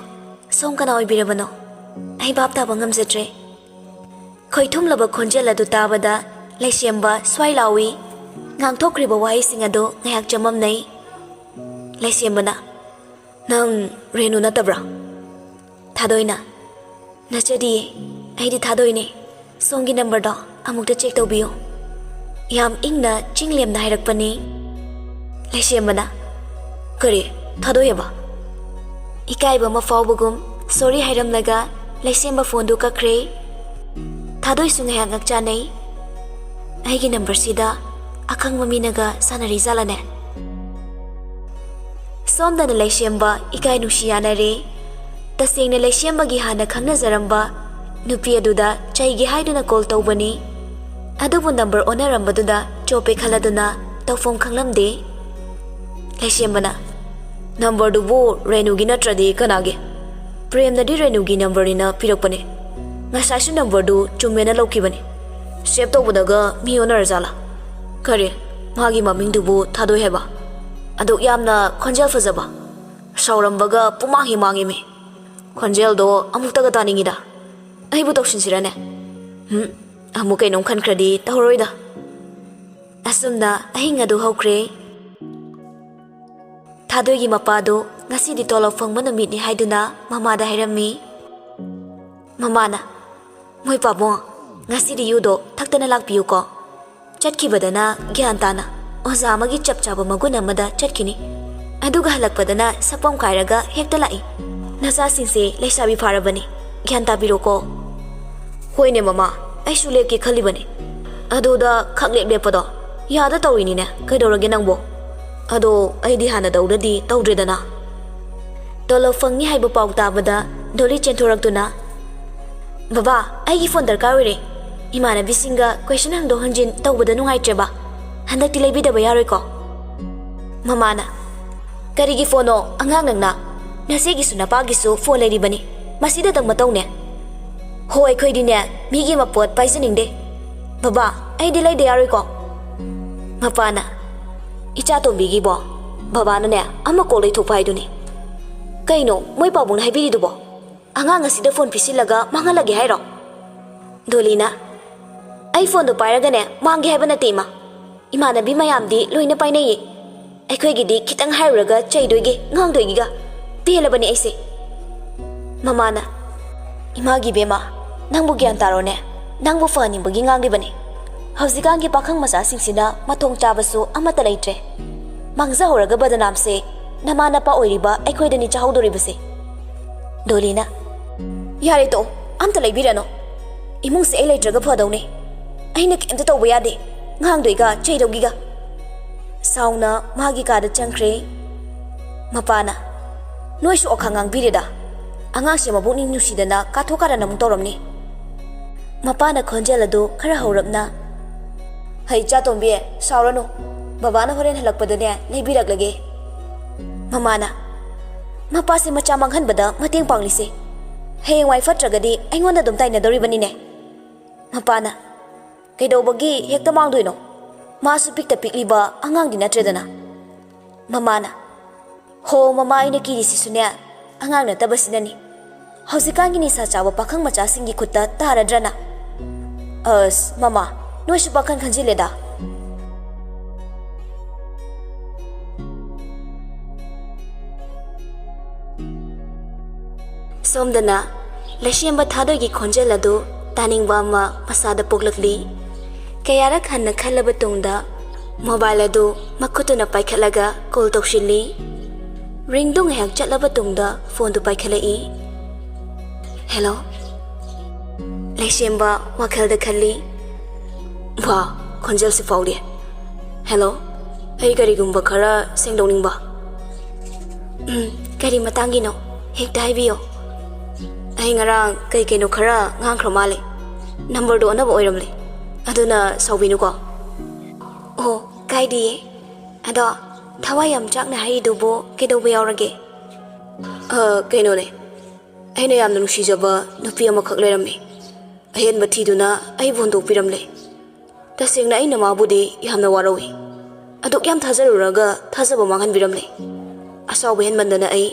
ꯁꯣꯝ ꯀꯅꯥ ꯑꯣꯏꯕꯤꯔꯕꯅꯣ? ꯑꯩ ꯚꯥꯞ ꯇꯥꯕ ꯉꯝꯖꯗ꯭ꯔꯦ꯫" ꯈꯣꯏꯊꯨꯝꯂꯕ ꯈꯣꯟꯖꯦꯜ ꯑꯗꯨ ꯇꯥꯕꯗ ꯂꯩꯁꯦꯝꯕ ꯁ꯭ꯋꯥꯏ ꯂꯥꯎꯏ꯫ ꯉꯥꯡꯊꯣꯛꯈ꯭ꯔꯤꯕ ꯋꯥꯍꯩꯁꯤꯡ ꯑꯗꯨ ꯉꯥꯏꯍꯥꯛ ꯆꯃꯝꯅꯩ꯫ ꯂꯩꯁꯦꯝꯕꯅ, "ꯅꯪ ꯔꯦꯅꯨ ꯅꯠꯇꯕ꯭ꯔꯥ?" ꯊꯥꯗꯣꯏꯅ, "ꯅꯠꯆꯗꯤꯌꯦ, ꯑꯩꯗꯤ ꯊꯥꯗꯣꯏꯅꯦ꯫ ꯁꯣꯝꯒꯤ ꯅꯝꯕꯔꯗꯣ ꯑꯃꯨꯛꯇ ꯆꯦꯛ ꯇꯧꯕꯤꯌꯨ꯫" ꯌꯥꯝ ꯏꯪꯅ ꯆꯤꯡꯂꯦꯝꯅ ꯍꯥꯏꯔꯛꯄꯅꯤ꯫ ꯂꯩꯁꯦꯝꯕꯅ, "ꯀꯔꯤ? ꯊꯥꯗꯣꯏꯑꯕ?" ꯏꯀꯥꯏꯕ ꯑꯃ ꯐꯥꯎꯕꯒꯨꯝ ꯁꯣꯔꯤ ꯍꯥꯏꯔꯝꯂꯒ ꯂꯩꯁꯦꯝꯕ ꯐꯣꯟꯗꯨ ꯀꯛꯈ꯭ꯔꯦ꯫ ꯊꯥꯗꯣꯏꯁꯨ ꯉꯥꯏꯍꯥꯛ ꯉꯥꯛ ꯆꯥꯅꯩ꯫ "ꯑꯩꯒꯤ ꯅꯝꯕꯔꯁꯤꯗ ꯑꯈꯪꯕ ꯃꯤꯅꯒ ꯁꯥꯟꯅꯔꯤꯖꯥꯠꯂꯅꯦ?" ꯁꯣꯝꯗꯅ ꯂꯩꯁꯦꯝꯕ ꯏꯀꯥꯏ ꯅꯨꯡꯁꯤ ꯌꯥꯅꯔꯦ꯫ ꯇꯁꯦꯡꯅ ꯂꯩꯁꯦꯝꯕꯒꯤ ꯍꯥꯟꯅ ꯈꯪꯅꯖꯔꯝꯕ ꯅꯨꯄꯤ ꯑꯗꯨꯗ ꯆꯩꯒꯦ ꯍꯥꯏꯗꯨꯅ ꯀꯣꯜ ꯇꯧꯕꯅꯤ꯫ ꯑꯗꯨꯕꯨ ꯅꯝꯕꯔ ꯑꯣꯟꯅꯔꯝꯕꯗꯨꯗ ꯆꯣꯞꯄꯦ ꯈꯜꯂꯗꯨꯅ ꯇꯧꯐꯝ ꯈꯪꯂꯝꯗꯦ꯫ ꯂꯩꯁꯦꯝꯕꯅ, "ꯅꯝꯕꯔꯗꯨꯕꯨ ꯔꯦꯅꯨꯒꯤ ꯅꯠꯇ꯭ꯔꯗꯤ ꯀꯅꯥꯒꯤ? ꯄ꯭ꯔꯦꯝꯅꯗꯤ ꯔꯦꯅꯨꯒꯤ ꯅꯝꯕꯔꯅꯤꯅ ꯄꯤꯔꯛꯄꯅꯦ꯫ ꯉꯁꯥꯏꯁꯨ ꯅꯝꯕꯔꯗꯨ ꯆꯨꯝꯃꯦꯅ ꯂꯧꯈꯤꯕꯅꯦ꯫ ꯁꯦꯞ ꯇꯧꯕꯗꯒ ꯃꯤ ꯑꯣꯟꯅꯔꯖꯥꯠꯂꯥ? ꯀꯔꯤ? ꯃꯥꯒꯤ ꯃꯃꯤꯡꯗꯨꯕꯨ ꯊꯥꯗꯣꯏ ꯍꯥꯏꯕ? ꯑꯗꯨꯛ ꯌꯥꯝꯅ ꯈꯣꯟꯖꯦꯜ ꯐꯖꯕ? ꯁꯥꯎꯔꯝꯕꯒ ꯄꯨꯃꯥꯡ ꯍꯦꯛ ꯃꯥꯡꯉꯤꯃꯤ꯫ ꯈꯣꯟꯖꯦꯜꯗꯣ ꯑꯃꯨꯛꯇꯒ ꯇꯥꯅꯤꯡꯉꯤꯗ꯫ ꯑꯩꯕꯨ ꯇꯧꯁꯤꯟꯁꯤꯔꯅꯦ? ꯍꯨꯝ, ꯑꯃꯨꯛ ꯀꯩꯅꯣꯝ ꯈꯟꯈ꯭ꯔꯗꯤ ꯇꯧꯔꯣꯏꯗ꯫" ꯑꯁꯨꯝꯅ ꯑꯍꯤꯡ ꯑꯗꯨ ꯍꯧꯈ꯭ꯔꯦ꯫ ꯊꯥꯗꯣꯏꯒꯤ ꯃꯄꯥꯗꯨ ꯉꯁꯤꯗꯤ ꯇꯣꯂꯣꯞ ꯐꯪꯕ ꯅꯨꯃꯤꯠꯅꯤ ꯍꯥꯏꯗꯨꯅ ꯃꯃꯥꯗ ꯍꯥꯏꯔꯝꯃꯤ꯫ ꯃꯃꯥꯅ, "ꯃꯣꯏ ꯄꯥꯕꯨꯡ, ꯉꯁꯤꯗꯤ ꯌꯨꯗꯣ ꯊꯛꯇꯅ ꯂꯥꯛꯄꯤꯌꯨꯀꯣ꯫ ꯆꯠꯈꯤꯕꯗꯅ ꯒ꯭ꯌꯥꯟ ꯇꯥꯅ ꯑꯣꯖꯥ ꯑꯃꯒꯤ ꯆꯞ ꯆꯥꯕ ꯃꯒꯨꯟ ꯑꯃꯗ ꯆꯠꯈꯤꯅꯤ꯫ ꯑꯗꯨꯒ ꯍꯜꯂꯛꯄꯗꯅ ꯁꯛꯐꯝ ꯀꯥꯏꯔꯒ ꯍꯦꯛꯇ ꯂꯥꯛꯏ꯫ ꯅꯆꯥꯁꯤꯡꯁꯦ ꯂꯩꯁꯥꯕꯤ ꯐꯥꯔꯕꯅꯤ꯫ ꯒ꯭ꯌꯥꯟ ꯇꯥꯕꯤꯔꯣꯀꯣ꯫" "ꯍꯣꯏꯅꯦ ꯃꯃꯥ, ꯑꯩꯁꯨ ꯂꯦꯞꯀꯦ ꯈꯜꯂꯤꯕꯅꯤ꯫ ꯑꯗꯨꯗ ꯈꯛ ꯂꯦꯞ ꯂꯦꯞꯄꯗꯣ ꯌꯥꯗ ꯇꯧꯔꯤꯅꯤꯅꯦ꯫ ꯀꯩꯗꯧꯔꯒꯦ ꯅꯪꯕꯣ? ꯑꯗꯣ ꯑꯩꯗꯤ ꯍꯥꯟꯅꯗꯧꯅꯗꯤ ꯇꯧꯗ꯭ꯔꯦꯗꯅ꯫" ꯇꯣꯂꯣꯞ ꯐꯪꯅꯤ ꯍꯥꯏꯕ ꯄꯥꯎ ꯇꯥꯕꯗ ꯗꯣꯂꯤ ꯆꯦꯟꯊꯣꯔꯛꯇꯨꯅ, "ꯕꯕꯥ, ꯑꯩꯒꯤ ꯐꯣꯟ ꯗꯔꯀꯥꯔ ꯑꯣꯏꯔꯦ꯫ ꯏꯃꯥꯟꯅꯕꯤꯁꯤꯡꯒ ꯀꯣꯏꯁꯟ ꯍꯪꯗꯣꯛ ꯍꯪꯖꯤꯟ ꯇꯧꯕꯗ ꯅꯨꯡꯉꯥꯏꯇ꯭ꯔꯦꯕ꯫ ꯍꯟꯗꯛꯇꯤ ꯂꯩꯕꯤꯗꯕ ꯌꯥꯔꯣꯏꯀꯣ?" ꯃꯃꯥꯅ, "ꯀꯔꯤꯒꯤ ꯐꯣꯟꯅꯣ ꯑꯉꯥꯡ ꯅꯪꯅ? ꯅꯆꯦꯒꯤꯁꯨ ꯅꯄꯥꯒꯤꯁꯨ ꯐꯣꯟ ꯂꯩꯔꯤꯕꯅꯤ꯫ ꯃꯁꯤꯗꯇꯪ ꯃꯇꯧꯅꯦ꯫ ꯍꯣ, ꯑꯩꯈꯣꯏꯗꯤꯅꯦ, ꯃꯤꯒꯤ ꯃꯄꯣꯠ ꯄꯥꯏꯖꯅꯤꯡꯗꯦ꯫ ꯕꯕꯥ, ꯑꯩꯗꯤ ꯂꯩꯗ ꯌꯥꯔꯣꯏꯀꯣ꯫ ꯃꯄꯥꯅ, "ꯏꯆꯥ ꯇꯣꯝꯕꯤꯒꯤꯕꯣ ꯕꯕꯥꯅꯅꯦ ꯑꯃ ꯀꯣꯛ ꯂꯩꯊꯣꯛꯄ ꯍꯥꯏꯗꯨꯅꯤ꯫ ꯀꯩꯅꯣ ꯃꯣꯏ ꯄꯥꯕꯨꯡꯅ ꯍꯥꯏꯕꯤꯔꯤꯗꯨꯕꯣ? ꯑꯉꯥꯡ ꯑꯁꯤꯗ ꯐꯣꯟ ꯄꯤꯁꯤꯜꯂꯒ ꯃꯥꯡꯍꯜꯂꯒꯦ ꯍꯥꯏꯔꯣ?" ꯗꯣꯂꯤꯅ, "ꯑꯩ ꯐꯣꯟꯗꯣ ꯄꯥꯏꯔꯒꯅꯦ ꯃꯥꯡꯒꯦ ꯍꯥꯏꯕ ꯅꯠꯇꯦ, ꯏꯃꯥ꯫ ꯏꯃꯥꯟꯅꯕꯤ ꯃꯌꯥꯝꯗꯤ ꯂꯣꯏꯅ ꯄꯥꯏꯅꯩꯌꯦ꯫ ꯑꯩꯈꯣꯏꯒꯤꯗꯤ ꯈꯤꯇꯪ ꯍꯥꯏꯔꯨꯔꯒ ꯆꯩꯗꯣꯏꯒꯦ, ꯉꯥꯡꯗꯣꯏꯒꯤꯒ꯫ ꯄꯦꯜꯂꯕꯅꯦ ꯑꯩꯁꯦ꯫" ꯃꯃꯥꯅ, "ꯏꯃꯥꯒꯤ ꯏꯕꯦꯝꯃ, ꯅꯪꯕꯨ ꯒ꯭ꯌꯥꯟ ꯇꯥꯔꯣꯅꯦ꯫ ꯅꯪꯕꯨ ꯐꯍꯟꯅꯤꯡꯕꯒꯤ ꯉꯥꯡꯂꯤꯕꯅꯦ꯫ ꯍꯧꯖꯤꯛꯀꯥꯟꯒꯤ ꯄꯥꯈꯪ ꯃꯆꯥꯁꯤꯡꯁꯤꯅ ꯃꯊꯣꯡ ꯆꯥꯕꯁꯨ ꯑꯃꯠꯇ ꯂꯩꯇ꯭ꯔꯦ꯫ ꯃꯥꯡꯖꯍꯧꯔꯒ ꯕꯗꯅꯥꯝꯁꯦ ꯅꯃꯥ ꯅꯄꯥ ꯑꯣꯏꯔꯤꯕ ꯑꯩꯈꯣꯏꯗꯅꯤ ꯆꯥꯍꯧꯗꯣꯔꯤꯕꯁꯦ꯫" ꯗꯣꯂꯤꯅ, "ꯌꯥꯔꯦ ꯇꯣꯛꯑꯣ, ꯑꯝꯇ ꯂꯩꯕꯤꯔꯅꯨ꯫ ꯏꯃꯨꯡꯁꯦ ꯑꯩ ꯂꯩꯇ꯭ꯔꯒ ꯐꯗꯧꯅꯦ꯫ ꯑꯩꯅ ꯀꯩꯝꯇ ꯇꯧꯕ ꯌꯥꯗꯦ꯫ ꯉꯥꯡꯗꯣꯏꯒ ꯆꯩꯗꯧꯒꯤꯒ꯫" ꯁꯥꯎꯅ ꯃꯥꯒꯤ ꯀꯥꯗ ꯆꯪꯈ꯭ꯔꯦ꯫ ꯃꯄꯥꯅ, "ꯅꯣꯏꯁꯨ ꯑꯈꯥ ꯉꯥꯡꯕꯤꯔꯦꯗ꯫ ꯑꯉꯥꯡꯁꯦ ꯃꯕꯨꯛꯅꯤꯡ ꯅꯨꯡꯁꯤꯗꯅ ꯀꯥꯊꯣꯛ ꯀꯥꯔꯟ ꯑꯃꯨꯛ ꯇꯧꯔꯝꯅꯤ꯫" ꯃꯄꯥꯅ ꯈꯣꯟꯖꯦꯜ ꯑꯗꯨ ꯈꯔ ꯍꯧꯔꯞꯅ, "ꯍꯩ, ꯏꯆꯥ ꯇꯣꯝꯕꯤ, ꯁꯥꯎꯔꯅꯨ꯫ ꯕꯕꯥꯅ ꯍꯣꯔꯦꯟ ꯍꯜꯂꯛꯄꯗꯅꯦ ꯂꯩꯕꯤꯔꯛꯂꯒꯦ꯫" ꯃꯃꯥꯅ, "ꯃꯄꯥꯁꯦ ꯃꯆꯥ ꯃꯥꯡꯍꯟꯕꯗ ꯃꯇꯦꯡ ꯄꯥꯡꯂꯤꯁꯦ ꯍꯌꯦꯡꯋꯥꯏ ꯐꯠꯇ꯭ꯔꯒꯗꯤ ꯑꯩꯉꯣꯟꯗ ꯑꯗꯨꯝ ꯇꯥꯏꯅꯗꯧꯔꯤꯕꯅꯤꯅꯦ꯫" ꯃꯄꯥꯅ, "ꯀꯩꯗꯧꯕꯒꯤ ꯍꯦꯛꯇ ꯃꯥꯡꯗꯣꯏꯅꯣ? ꯃꯥꯁꯨ ꯄꯤꯛꯇ ꯄꯤꯛꯂꯤꯕ ꯑꯉꯥꯡꯗꯤ ꯅꯠꯇ꯭ꯔꯦꯗꯅ꯫" ꯃꯃꯥꯅ, "ꯍꯣ, ꯃꯃꯥ, ꯑꯩꯅ ꯀꯤꯔꯤꯁꯤꯁꯨꯅꯦ ꯑꯉꯥꯡ ꯅꯠꯇꯕꯁꯤꯅꯅꯤ꯫ ꯍꯧꯖꯤꯛꯀꯥꯟꯒꯤ ꯅꯤꯁꯥ ꯆꯥꯕ ꯄꯥꯈꯪ ꯃꯆꯥꯁꯤꯡꯒꯤ ꯈꯨꯠꯇ ꯇꯥꯔꯗ꯭ꯔꯅ?" "ꯑꯁ, ꯃꯃꯥ, ꯅꯣꯏꯁꯨ ꯄꯥꯈꯟ ꯈꯟꯖꯤꯜꯂꯦꯗ꯫" ꯁꯣꯝꯗꯅ ꯂꯩꯁꯦꯝꯕ ꯊꯥꯗꯣꯏꯒꯤ ꯈꯣꯟꯖꯦꯜ ꯑꯗꯨ ꯇꯥꯅꯤꯡꯕ ꯑꯃ ꯃꯁꯥꯗ ꯄꯣꯛꯂꯛꯂꯤ꯫ ꯀꯌꯥꯔꯛ ꯍꯟꯅ ꯈꯜꯂꯕ ꯇꯨꯡꯗ ꯃꯣꯕꯥꯏꯜ ꯑꯗꯨ ꯃꯈꯨꯠꯇꯨꯅ ꯄꯥꯏꯈꯠꯂꯒ ꯀꯣꯜ ꯇꯧꯁꯤꯜꯂꯤ꯫ ꯔꯤꯡꯗꯨ ꯉꯥꯏꯍꯥꯛ ꯆꯠꯂꯕ ꯇꯨꯡꯗ ꯐꯣꯟꯗꯨ ꯄꯥꯏꯈꯠꯂꯛꯏ꯫ "ꯍꯦꯜꯂꯣ?" ꯂꯩꯁꯦꯝꯕ ꯋꯥꯈꯜꯗ ꯈꯜꯂꯤ꯫ "ꯋꯥ, ꯈꯣꯟꯖꯦꯜꯁꯤ ꯐꯥꯎꯔꯤ꯫ ꯍꯦꯜꯂꯣ, ꯑꯩ ꯀꯔꯤꯒꯨꯝꯕ ꯈꯔ ꯁꯦꯡꯗꯣꯛꯅꯤꯡꯕ꯫" "ꯎꯝ, ꯀꯔꯤ ꯃꯇꯥꯡꯒꯤꯅꯣ? ꯍꯦꯛꯇ ꯍꯥꯏꯕꯤꯌꯣ꯫" "ꯑꯩ ꯉꯔꯥꯡ ꯀꯩ ꯀꯩꯅꯣ ꯈꯔ ꯉꯥꯡꯈ꯭ꯔ ꯃꯥꯜꯂꯦ꯫ ꯅꯝꯕꯔꯗꯣ ꯑꯣꯟꯅꯕ ꯑꯣꯏꯔꯝꯂꯦ꯫ ꯑꯗꯨꯅ ꯁꯥꯎꯕꯤꯅꯨꯀꯣ꯫" "ꯑꯣ, ꯀꯥꯏꯗꯤꯌꯦ꯫ ꯑꯗꯣ ꯊꯋꯥꯏ ꯌꯥꯝ ꯆꯥꯛꯅ ꯍꯥꯏꯔꯤꯗꯨꯕꯨ ꯀꯩꯗꯧꯕ ꯌꯥꯎꯔꯒꯦ?" ꯑ, ꯀꯩꯅꯣꯅꯦ, ꯑꯩꯅ ꯌꯥꯝꯅ ꯅꯨꯡꯁꯤꯖꯕ ꯅꯨꯄꯤ ꯑꯃꯈꯛ ꯂꯩꯔꯝꯃꯤ꯫ ꯑꯍꯦꯟꯕ ꯊꯤꯗꯨꯅ ꯑꯩꯕꯨ ꯍꯨꯟꯗꯣꯛꯄꯤꯔꯝꯂꯦ꯫ ꯇꯁꯦꯡꯅ ꯑꯩꯅ ꯃꯥꯕꯨꯗꯤ ꯌꯥꯝꯅ ꯋꯥꯔꯧꯏ꯫ ꯑꯗꯨꯛ ꯌꯥꯝ ꯊꯥꯖꯔꯨꯔꯒ ꯊꯥꯖꯕ ꯃꯥꯡꯍꯟꯕꯤꯔꯝꯂꯦ꯫ ꯑꯁꯥꯎꯕ ꯍꯦꯟꯃꯟꯗꯅ ꯑꯩ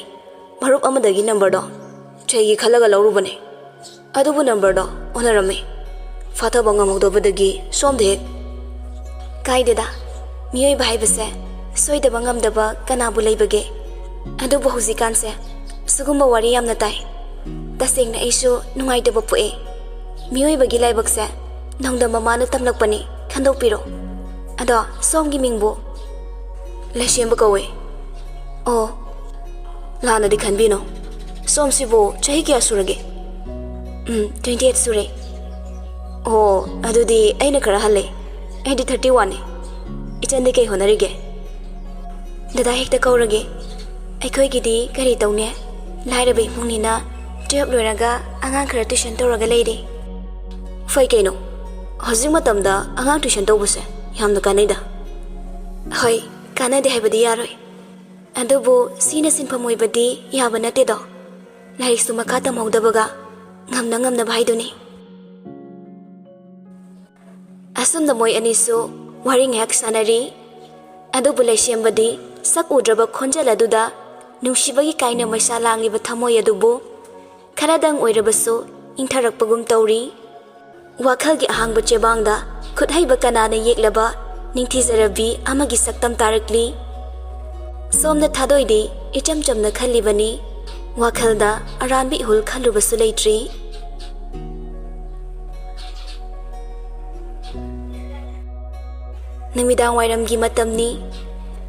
ꯃꯔꯨꯞ ꯑꯃꯗꯒꯤ ꯅꯝꯕꯔꯗꯣ ꯆꯩꯒꯤ ꯈꯜꯂꯒ ꯂꯧꯔꯨꯕꯅꯦ꯫ ꯑꯗꯨꯕꯨ ꯅꯝꯕꯔꯗꯣ ꯑꯣꯟꯅꯔꯝꯃꯤ꯫ ꯐꯥꯊꯕ ꯉꯝꯍꯧꯗꯕꯗꯒꯤ ꯁꯣꯝꯗ ꯍꯦꯛ꯫ ꯀꯥꯏꯗꯦꯗ, ꯃꯤꯑꯣꯏꯕ ꯍꯥꯏꯕꯁꯦ ꯁꯣꯏꯗꯕ ꯉꯝꯗꯕ ꯀꯅꯥꯕꯨ ꯂꯩꯕꯒꯦ? ꯑꯗꯨꯕꯨ ꯍꯧꯖꯤꯛꯀꯥꯟꯁꯦ ꯁꯤꯒꯨꯝꯕ ꯋꯥꯔꯤ ꯌꯥꯝꯅ ꯇꯥꯏ꯫ ꯇꯁꯦꯡꯅ ꯑꯩꯁꯨ ꯅꯨꯡꯉꯥꯏꯇꯕ ꯄꯣꯛꯑꯦ꯫ ꯃꯤꯑꯣꯏꯕꯒꯤ ꯂꯥꯏꯕꯛꯁꯦ ꯅꯣꯡꯗꯝꯕ ꯃꯥꯅ ꯇꯝꯂꯛꯄꯅꯤ, ꯈꯟꯗꯣꯛꯄꯤꯔꯣ꯫ ꯑꯗꯣ ꯁꯣꯝꯒꯤ ꯃꯤꯡꯕꯨ? ꯂꯩꯁꯦꯝꯕ ꯀꯧꯋꯦ꯫ ꯑꯣ, ꯂꯥꯟꯅꯗꯤ ꯈꯟꯕꯤꯅꯣ꯫ ꯁꯣꯝꯁꯤꯕꯨ ꯆꯍꯤ ꯀꯌꯥ ꯁꯨꯔꯒꯦ? ꯎꯝ, twenty eight ꯁꯨꯔꯦ꯫ ꯑꯣ, ꯑꯗꯨꯗꯤ ꯑꯩꯅ ꯈꯔ ꯍꯜꯂꯦ꯫ ꯑꯩꯗꯤ thirty one ꯅꯦ꯫ ꯏꯆꯟꯗꯤ ꯀꯩ ꯍꯣꯠꯅꯔꯤꯒꯦ? ꯗꯗꯥ ꯍꯦꯛꯇ ꯀꯧꯔꯒꯦ꯫ ꯑꯩꯈꯣꯏꯒꯤꯗꯤ ꯀꯔꯤ ꯇꯧꯅꯤ? ꯂꯥꯏꯔꯕ ꯏꯃꯨꯡꯅꯤꯅ twelve ꯂꯣꯏꯔꯒ ꯑꯉꯥꯡ ꯈꯔ tuition ꯇꯧꯔꯒ ꯂꯩꯔꯦ꯫ ꯐꯩ ꯀꯩꯅꯣ, ꯍꯧꯖꯤꯛ ꯃꯇꯝꯗ ꯑꯉꯥꯡ tuition ꯇꯧꯕꯁꯦ ꯌꯥꯝꯅ ꯀꯥꯟꯅꯩꯗ꯫ ꯍꯣꯏ, ꯀꯥꯟꯅꯗꯦ ꯍꯥꯏꯕꯗꯤ ꯌꯥꯔꯣꯏ꯫ ꯑꯗꯨꯕꯨ ꯁꯤꯅ ꯁꯤꯟꯐꯝ ꯑꯣꯏꯕꯗꯤ ꯌꯥꯕ ꯅꯠꯇꯦꯗꯣ꯫ ꯂꯥꯏꯔꯤꯛꯁꯨ ꯃꯈꯥ ꯇꯝꯍꯧꯗꯕꯒ ꯉꯝꯅ ꯉꯝꯅꯕ ꯍꯥꯏꯗꯨꯅꯤ꯫ ꯑꯁꯨꯝꯅ ꯃꯣꯏ ꯑꯅꯤꯁꯨ ꯋꯥꯔꯤ ꯉꯥꯏꯍꯥꯛ ꯁꯥꯟꯅꯔꯤ꯫ ꯑꯗꯨꯕꯨ ꯂꯩꯁꯦꯝꯕꯗꯤ ꯁꯛ ꯎꯗ꯭ꯔꯕ ꯈꯣꯟꯖꯦꯜ ꯑꯗꯨꯗ ꯅꯨꯡꯁꯤꯕꯒꯤ ꯀꯥꯏꯅ ꯃꯩꯁꯥ ꯂꯥꯡꯂꯤꯕ ꯊꯃꯣꯏ ꯑꯗꯨꯕꯨ ꯈꯔꯗꯪ ꯑꯣꯏꯔꯕꯁꯨ ꯏꯪꯊꯔꯛꯄꯒꯨꯝ ꯇꯧꯔꯤ꯫ ꯋꯥꯈꯜꯒꯤ ꯑꯍꯥꯡꯕ ꯆꯦꯕꯥꯡꯗ ꯈꯨꯠꯍꯩꯕ ꯀꯅꯥꯅ ꯌꯦꯛꯂꯕ ꯅꯤꯡꯊꯤꯖꯔꯕꯤ ꯑꯃꯒꯤ ꯁꯛꯇꯝ ꯇꯥꯔꯛꯂꯤ꯫ ꯁꯣꯝꯅ ꯊꯥꯗꯣꯏꯗꯤ ꯏꯆꯝ ꯆꯝꯅ ꯈꯜꯂꯤꯕꯅꯤ꯫ ꯋꯥꯈꯜꯗ ꯑꯔꯥꯟꯕ ꯏꯍꯨꯜ ꯈꯜꯂꯨꯕꯁꯨ ꯂꯩꯇ꯭ꯔꯤ꯫ ꯅꯨꯃꯤꯗꯥꯡ ꯋꯥꯏꯔꯝꯒꯤ ꯃꯇꯝꯅꯤ꯫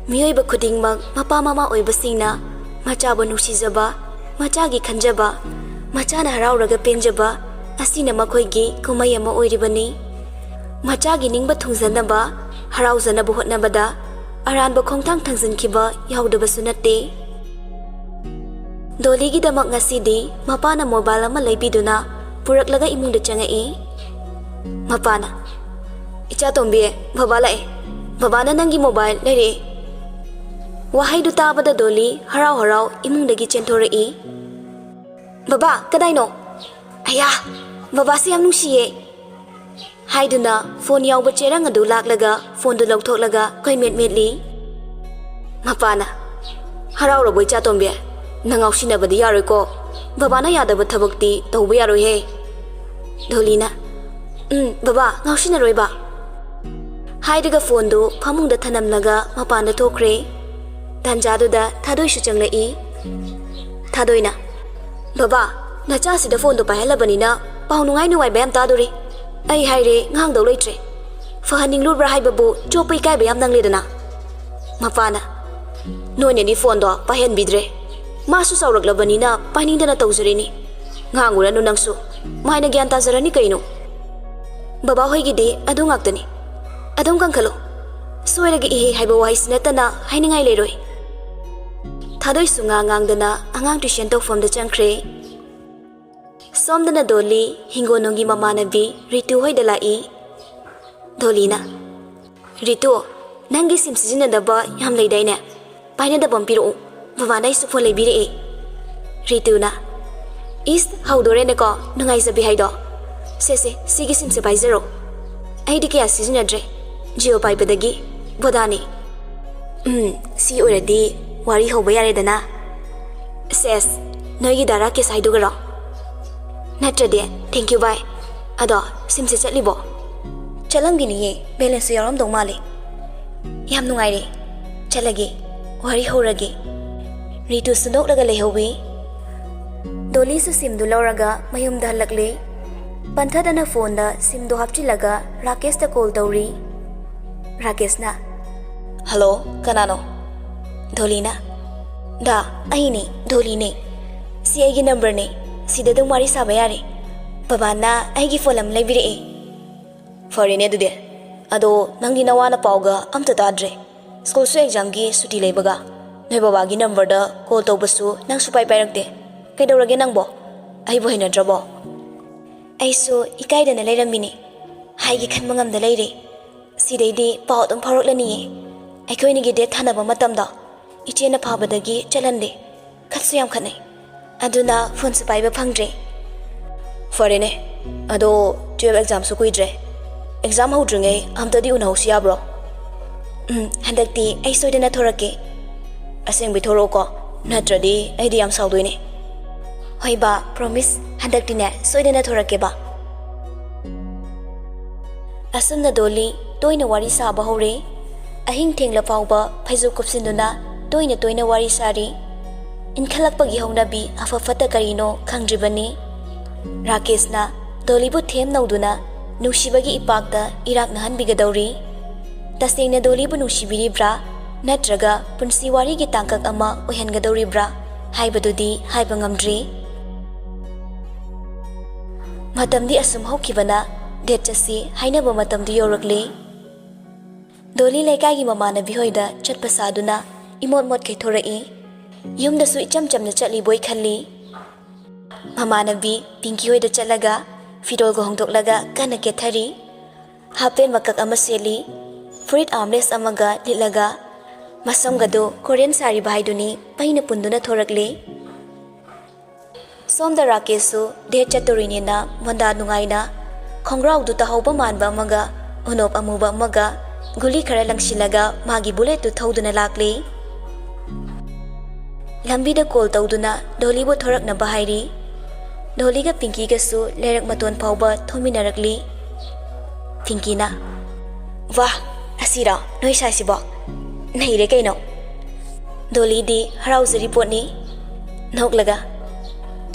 ꯃꯤꯑꯣꯏꯕ ꯈꯨꯗꯤꯡꯃꯛ ꯃꯄꯥ ꯃꯃꯥ ꯑꯣꯏꯕꯁꯤꯡꯅ ꯃꯆꯥꯕꯨ ꯅꯨꯡꯁꯤꯖꯕ, ꯃꯆꯥꯒꯤ ꯈꯟꯖꯕ, ꯃꯆꯥꯅ ꯍꯔꯥꯎꯔꯒ ꯄꯦꯟꯖꯕ ꯑꯁꯤꯅ ꯃꯈꯣꯏꯒꯤ ꯀꯨꯝꯍꯩ ꯑꯃ ꯑꯣꯏꯔꯤꯕꯅꯤ꯫ ꯃꯆꯥꯒꯤ ꯅꯤꯡꯕ ꯊꯨꯡꯖꯅꯕ, ꯍꯔꯥꯎꯖꯅꯕ ꯍꯣꯠꯅꯕꯗ ꯑꯔꯥꯟꯕ ꯈꯣꯡꯊꯥꯡ ꯊꯥꯡꯖꯤꯟꯈꯤꯕ ꯌꯥꯎꯗꯕꯁꯨ ꯅꯠꯇꯦ꯫ ꯗꯣꯂꯤꯒꯤꯗꯃꯛ ꯉꯁꯤꯗꯤ ꯃꯄꯥꯅ mobile ꯑꯃ ꯂꯩꯕꯤꯗꯨꯅ ꯄꯨꯔꯛꯂꯒ ꯏꯃꯨꯡꯗ ꯆꯪꯉꯛꯏ꯫ ꯃꯄꯥꯅ, "ꯏꯆꯥ ꯇꯣꯝꯕꯤ, ꯕꯕꯥ ꯂꯥꯛꯑꯦ꯫ ꯕꯕꯥꯅ ꯅꯪꯒꯤ mobile ꯂꯩꯔꯛꯑꯦ꯫" ꯋꯥꯍꯩꯗꯨ ꯇꯥꯕꯗ ꯗꯣꯂꯤ ꯍꯔꯥꯎ ꯍꯔꯥꯎ ꯏꯃꯨꯡꯗꯒꯤ ꯆꯦꯟꯊꯣꯔꯛꯏ꯫ "ꯕꯕꯥ, ꯀꯗꯥꯏꯅꯣ? ꯑꯌꯥ, ꯕꯕꯥꯁꯦ ꯌꯥꯝ ꯅꯨꯡꯁꯤꯌꯦ!" ꯍꯥꯏꯗꯨꯅ ꯐꯣꯟ ꯌꯥꯎꯕ ꯆꯦꯔꯪ ꯑꯗꯨ ꯂꯥꯛꯂꯒ ꯐꯣꯟꯗꯨ ꯂꯧꯊꯣꯛꯂꯒ ꯀꯣꯏꯃꯦꯠ ꯃꯦꯠꯂꯤ꯫ ꯃꯄꯥꯅ, "ꯍꯔꯥꯎꯔꯕꯣ ꯏꯆꯥ ꯇꯣꯝꯕꯤ? ꯅꯪ ꯉꯥꯎꯁꯤꯟꯅꯕꯗꯤ ꯌꯥꯔꯣꯏꯀꯣ꯫ ꯕꯕꯥꯅ ꯌꯥꯗꯕ ꯊꯕꯛꯇꯤ ꯇꯧꯕ ꯌꯥꯔꯣꯏꯍꯦ꯫" ꯗꯣꯂꯤꯅ, "ꯎꯝ, ꯕꯕꯥ, ꯉꯥꯎꯁꯤꯟꯅꯔꯣꯏꯕ꯫" ꯍꯥꯏꯔꯒ ꯐꯣꯟꯗꯨ ꯐꯃꯨꯡꯗ ꯊꯅꯝꯂꯒ ꯃꯄꯥꯟꯗ ꯊꯣꯛꯈ꯭ꯔꯦ꯫ ꯇꯥꯟꯖꯥꯗꯨꯗ ꯊꯥꯗꯣꯏꯁꯨ ꯆꯪꯂꯛꯏ꯫ ꯊꯥꯗꯣꯏꯅ, "ꯕꯕꯥ, ꯅꯆꯥꯁꯤꯗ ꯐꯣꯟꯗꯣ ꯄꯥꯏꯍꯜꯂꯕꯅꯤꯅ ꯄꯥꯎ ꯅꯨꯡꯉꯥꯏ ꯅꯨꯡꯉꯥꯏꯕ ꯌꯥꯝ ꯇꯥꯗꯣꯔꯤ꯫ ꯑꯩ ꯍꯥꯏꯔꯦ, ꯉꯥꯡꯗꯧ ꯂꯩꯇ꯭ꯔꯦ꯫ ꯐꯍꯟꯅꯤꯡꯂꯨꯕ꯭ꯔꯥ ꯍꯥꯏꯕꯕꯨ ꯆꯣꯞꯄ ꯏꯀꯥꯏꯕ ꯌꯥꯝ ꯅꯪꯂꯦꯗꯅ꯫" ꯃꯄꯥꯅ, "ꯅꯣꯏꯅꯗꯤ ꯐꯣꯟꯗꯣ ꯄꯥꯏꯍꯟꯕꯤꯗ꯭ꯔꯦ꯫ ꯃꯥꯁꯨ ꯆꯥꯎꯔꯛꯂꯕꯅꯤꯅ ꯄꯥꯏꯅꯤꯡꯗꯅ ꯇꯧꯖꯔꯤꯅꯤ꯫ ꯉꯥꯡꯉꯨꯔꯅꯨ ꯅꯪꯁꯨ꯫ ꯃꯥꯏꯅ ꯒ꯭ꯌꯥꯟ ꯇꯥꯖꯔꯅꯤ ꯀꯩꯅꯣ꯫ ꯕꯕꯥ ꯍꯣꯏꯒꯤꯗꯤ ꯑꯗꯨ ꯉꯥꯛꯇꯅꯤ꯫ ꯑꯗꯨꯝ ꯀꯟꯈꯠꯂꯨ꯫ ꯁꯣꯏꯔꯒ ꯏꯍꯦ ꯍꯥꯏꯕ ꯋꯥꯍꯩꯁꯤ ꯅꯠꯇꯅ ꯍꯥꯏꯅꯤꯡꯉꯥꯏ ꯂꯩꯔꯣꯏ꯫" ꯊꯥꯗꯣꯏꯁꯨ ꯉꯥ ꯉꯥꯡꯗꯅ ꯑꯉꯥꯡ ꯇ꯭ꯌꯨꯁꯟ ꯇꯧꯐꯝꯗ ꯆꯪꯈ꯭ꯔꯦ꯫ ꯁꯣꯝꯗꯅ ꯗꯣꯂꯤ ꯍꯤꯡꯒꯣꯜꯅꯨꯡꯒꯤ ꯃꯃꯥꯟꯅꯕꯤ ꯔꯤꯇꯨ ꯍꯣꯏꯗ ꯂꯥꯛꯏ꯫ ꯗꯣꯂꯤꯅ, "ꯔꯤꯇꯨ, ꯅꯪꯒꯤ ꯁꯤꯝ ꯁꯤꯖꯤꯟꯅꯗꯕ ꯌꯥꯝ ꯂꯩꯗꯥꯏꯅꯦ? ꯄꯥꯏꯅꯗꯕ ꯑꯃ ꯄꯤꯔꯛꯎ꯫ ꯕꯕꯥꯅ ꯑꯩꯁꯨ ꯐꯣꯟ ꯂꯩꯕꯤꯔꯛꯑꯦ꯫" ꯔꯤꯇꯨꯅ, "ꯏꯁ, ꯍꯧꯗꯣꯔꯦꯅꯦꯀꯣ ꯅꯨꯡꯉꯥꯏꯖꯕꯤ ꯍꯥꯏꯗꯣ꯫ ꯁꯦ ꯁꯦ, ꯁꯤꯒꯤ ꯁꯤꯝꯁꯦ ꯄꯥꯏꯖꯔꯣ꯫ ꯑꯩꯗꯤ ꯀꯌꯥ ꯁꯤꯖꯤꯟꯅꯗ꯭ꯔꯦ꯫ ꯖꯤꯑꯣ ꯄꯥꯏꯕꯗꯒꯤ ꯚꯣꯗꯥꯅꯤ꯫" "ꯎꯝ, ꯁꯤ ꯑꯣꯏꯔꯗꯤ ꯋꯥꯔꯤ ꯍꯧꯕ ꯌꯥꯔꯦꯗꯅ꯫" "ꯁꯦꯁ, ꯅꯣꯏꯒꯤ ꯗꯥ ꯔꯥꯀꯦꯁ ꯍꯥꯏꯗꯨꯒꯔꯣ? ꯅꯠꯇ꯭ꯔꯗꯤ, thank you bye꯫ ꯑꯗꯣ, ꯁꯤꯝꯁꯦ ꯆꯠꯂꯤꯕꯣ?" "ꯆꯠꯂꯝꯒꯤꯅꯤꯌꯦ, ꯕꯦꯂꯦꯟꯁꯁꯨ ꯌꯥꯎꯔꯝꯗꯧ ꯃꯥꯜꯂꯦ꯫" "ꯌꯥꯝ ꯅꯨꯡꯉꯥꯏꯔꯦ, ꯆꯠꯂꯒꯦ, ꯋꯥꯔꯤ ꯍꯧꯔꯒꯦ꯫" ꯔꯤꯇꯨꯁꯨ ꯅꯣꯛꯂꯒ ꯂꯩꯍꯧꯋꯤ꯫ ꯗꯣꯂꯤꯁꯨ ꯁꯤꯝꯗꯨ ꯂꯧꯔꯒ ꯃꯌꯨꯝꯗ ꯍꯜꯂꯛꯂꯦ꯫ ꯄꯟꯊꯗꯅ ꯐꯣꯟꯗ ꯁꯤꯝꯗꯣ ꯍꯥꯞꯆꯤꯜꯂꯒ ꯔꯥꯀꯦꯁꯇ ꯀꯣꯜ ꯇꯧꯔꯤ꯫ ꯔꯥꯀꯦꯁꯅ, "ꯍꯜꯂꯣ, ꯀꯅꯥꯅꯣ?" ꯗꯣꯂꯤꯅ, "ꯗꯥ, ꯑꯩꯅꯦ, ꯗꯣꯂꯤꯅꯦ꯫ ꯁꯤ ꯑꯩꯒꯤ ꯅꯝꯕꯔꯅꯦ꯫ ꯁꯤꯗ ꯑꯗꯨꯝ ꯋꯥꯔꯤ ꯁꯥꯕ ꯌꯥꯔꯦ꯫ ꯕꯕꯥꯅ ꯑꯩꯒꯤ ꯐꯣꯟ ꯑꯃ ꯂꯩꯕꯤꯔꯛꯑꯦ꯫" "ꯐꯔꯦꯅꯦ ꯑꯗꯨꯗꯤ꯫ ꯑꯗꯣ ꯅꯪꯗꯤ ꯅꯋꯥ ꯅꯄꯥꯎꯒ ꯑꯝꯇ ꯇꯥꯗ꯭ꯔꯦ꯫ ꯁ꯭ꯀꯨꯜꯁꯨ ꯑꯦꯛꯖꯥꯝꯒꯤ ꯁꯨꯇꯤ ꯂꯩꯕꯒ꯫ ꯅꯣꯏ ꯕꯕꯥꯒꯤ ꯅꯝꯕꯔꯗ ꯀꯣꯜ ꯇꯧꯕꯁꯨ ꯅꯪ ꯁꯨꯄꯥꯏ ꯄꯥꯏꯔꯛꯇꯦ꯫ ꯀꯩꯗꯧꯔꯒꯦ ꯅꯪꯕꯣ? ꯑꯩꯕꯨ ꯍꯩꯅꯗ꯭ꯔꯕꯣ?" "ꯑꯩꯁꯨ ꯏꯀꯥꯏꯗꯅ ꯂꯩꯔꯝꯃꯤꯅꯦ꯫ ꯍꯥꯏꯒꯦ ꯈꯟꯕ ꯉꯝꯗ ꯂꯩꯔꯦ꯫ ꯁꯤꯗꯩꯗꯤ ꯄꯥꯎ ꯑꯗꯨꯝ ꯐꯥꯎꯔꯛꯂꯅꯤꯌꯦ꯫ ꯑꯩꯈꯣꯏꯅꯤꯒꯤ ꯗꯦꯠ ꯊꯥꯅꯕ ꯃꯇꯝꯗꯣ ꯏꯆꯦꯅ ꯐꯕꯗꯒꯤ ꯆꯠꯍꯟꯗꯦ꯫ ꯈꯠꯁꯨ ꯌꯥꯝ ꯈꯠꯅꯩ꯫ ꯑꯗꯨꯅ ꯐꯣꯟꯁꯨ ꯄꯥꯏꯕ ꯐꯪꯗ꯭ꯔꯦ꯫ ꯐꯔꯦꯅꯦ꯫ ꯑꯗꯣ ꯇꯨꯌꯦꯜꯐ ꯑꯦꯛꯖꯥꯝꯁꯨ ꯀꯨꯏꯗ꯭ꯔꯦ꯫ ꯑꯦꯛꯖꯥꯝ ꯍꯧꯗ꯭ꯔꯤꯉꯩ ꯑꯝꯇꯗꯤ ꯎꯅꯍꯧꯁꯤ ꯌꯥꯕ꯭ꯔꯣ? ꯎꯝ, ꯍꯟꯗꯛꯇꯤ ꯑꯩ ꯁꯣꯏꯗꯅ ꯊꯣꯔꯛꯀꯦ꯫ ꯑꯁꯦꯡꯕꯩ ꯊꯣꯔꯛꯑꯣꯀꯣ, ꯅꯠꯇ꯭ꯔꯗꯤ ꯑꯩꯗꯤ ꯌꯥꯝ ꯁꯥꯎꯗꯣꯏꯅꯦ꯫ ꯍꯣꯏ ꯕꯥ, ꯄ꯭ꯔꯣꯃꯤꯁ, ꯍꯟꯗꯛꯇꯤꯅꯦ ꯁꯣꯏꯗꯅ ꯊꯣꯔꯛꯀꯦ ꯕꯥ꯫ ꯑꯁꯨꯝꯅ ꯗꯣꯂꯤ ꯇꯣꯏꯅ ꯋꯥꯔꯤ ꯁꯥꯕ ꯍꯧꯔꯦ꯫ ꯑꯍꯤꯡ ꯊꯦꯡꯂ ꯐꯥꯎꯕ ꯐꯩꯖꯨꯞ ꯀꯨꯞꯁꯤꯟꯗꯨꯅ ꯇꯣꯏꯅ ꯇꯣꯏꯅ ꯋꯥꯔꯤ ꯁꯥꯔꯤ꯫ ꯏꯟꯈꯠꯂꯛꯄꯒꯤ ꯍꯧꯅꯕꯤ ꯑꯐ ꯐꯠꯇ ꯀꯔꯤꯅꯣ ꯈꯪꯗ꯭ꯔꯤꯕꯅꯤ꯫ ꯔꯥꯀꯦꯁꯅ ꯗꯣꯂꯤꯕꯨ ꯊꯦꯝ ꯅꯧꯗꯨꯅ ꯅꯨꯡꯁꯤꯕꯒꯤ ꯏꯄꯥꯛꯇ ꯏꯔꯥꯛꯅꯍꯟꯕꯤꯒꯗꯧꯔꯤ꯫ ꯇꯁꯦꯡꯅ ꯗꯣꯂꯤꯕꯨ ꯅꯨꯡꯁꯤꯕꯤꯔꯤꯕ꯭ꯔꯥ, ꯅꯠꯇ꯭ꯔꯒ ꯄꯨꯟꯁꯤ ꯋꯥꯔꯤꯒꯤ ꯇꯥꯡꯀꯛ ꯑꯃ ꯑꯣꯏꯍꯟꯒꯗꯧꯔꯤꯕ꯭ꯔꯥ ꯍꯥꯏꯕꯗꯨꯗꯤ ꯍꯥꯏꯕ ꯉꯝꯗ꯭ꯔꯤ꯫ ꯃꯇꯝꯗꯤ ꯑꯁꯨꯝ ꯍꯧꯈꯤꯕꯅ ꯗꯦꯠ ꯆꯠꯁꯤ ꯍꯥꯏꯅꯕ ꯃꯇꯝꯗꯨ ꯌꯧꯔꯛꯂꯦ꯫ ꯗꯣꯂꯤ ꯂꯩꯀꯥꯏꯒꯤ ꯃꯃꯥꯟꯅꯕꯤ ꯍꯣꯏꯗ ꯆꯠꯄ ꯁꯥꯗꯨꯅ ꯏꯃꯣꯠ ꯃꯣꯠꯈꯩ ꯊꯣꯔꯛꯏ꯫ ꯌꯨꯝꯗꯁꯨ ꯏꯆꯝ ꯆꯝꯅ ꯆꯠꯂꯤꯕꯣꯏ ꯈꯜꯂꯤ꯫ ꯃꯃꯥꯟꯅꯕꯤ ꯄꯤꯡꯀꯤ ꯍꯣꯏꯗ ꯆꯠꯂꯒ ꯐꯤꯔꯣꯜꯒ ꯍꯣꯡꯗꯣꯛꯂꯒ ꯀꯟꯅ ꯀꯦꯊꯔꯤ꯫ ꯍꯥꯞ ꯄꯦꯟ ꯃꯀꯛ ꯑꯃ ꯁꯦꯠꯂꯤ꯫ ꯐꯨꯔꯤꯠ ꯑꯥꯔꯝꯂꯦꯁ ꯑꯃꯒ ꯂꯤꯠꯂꯒ ꯃꯁꯝꯒꯗꯨ ꯀꯣꯔꯤꯌꯟ ꯁꯥꯔꯤꯕ ꯍꯥꯏꯗꯨꯅꯤ ꯄꯩꯅ ꯄꯨꯟꯗꯨꯅ ꯊꯣꯔꯛꯂꯤ꯫ ꯁꯣꯝꯗ ꯔꯥꯀꯦꯁꯁꯨ ꯗꯦꯠ ꯆꯠꯇꯣꯔꯤꯅꯦꯅ ꯃꯣꯟꯗꯥ ꯅꯨꯡꯉꯥꯏꯅ ꯈꯣꯡꯒ꯭ꯔꯥꯎꯗꯨ ꯇꯥꯍꯧꯕ ꯃꯥꯟꯕ ꯑꯃꯒ ꯎꯅꯣꯞ ꯑꯃꯨꯕ ꯑꯃꯒ ꯒꯨꯂꯤ ꯈꯔ ꯂꯪꯁꯤꯜꯂꯒ ꯃꯥꯒꯤ ꯕꯨꯂꯦꯠꯇꯨ ꯊꯧꯗꯨꯅ ꯂꯥꯛꯂꯤ꯫ ꯂꯝꯕꯤꯗ ꯀꯣꯜ ꯇꯧꯗꯨꯅ ꯗꯣꯂꯤꯕꯨ ꯊꯣꯔꯛꯅꯕ ꯍꯥꯏꯔꯤ꯫ ꯗꯣꯂꯤꯒ ꯄꯤꯡꯀꯤꯒꯁꯨ ꯂꯩꯔꯛ ꯃꯇꯣꯟ ꯐꯥꯎꯕ ꯊꯣꯝꯃꯤꯟꯅꯔꯛꯂꯤ꯫ ꯄꯤꯡꯀꯤꯅ, "ꯋꯥ, ꯑꯁꯤꯔꯣ ꯅꯣꯏ ꯁꯥꯏꯁꯤꯕꯣ? ꯅꯩꯔꯦ ꯀꯩꯅꯣ!" ꯗꯣꯂꯤꯗꯤ ꯍꯔꯥꯎꯖꯔꯤ ꯄꯣꯠꯅꯤ꯫ ꯅꯣꯛꯂꯒ,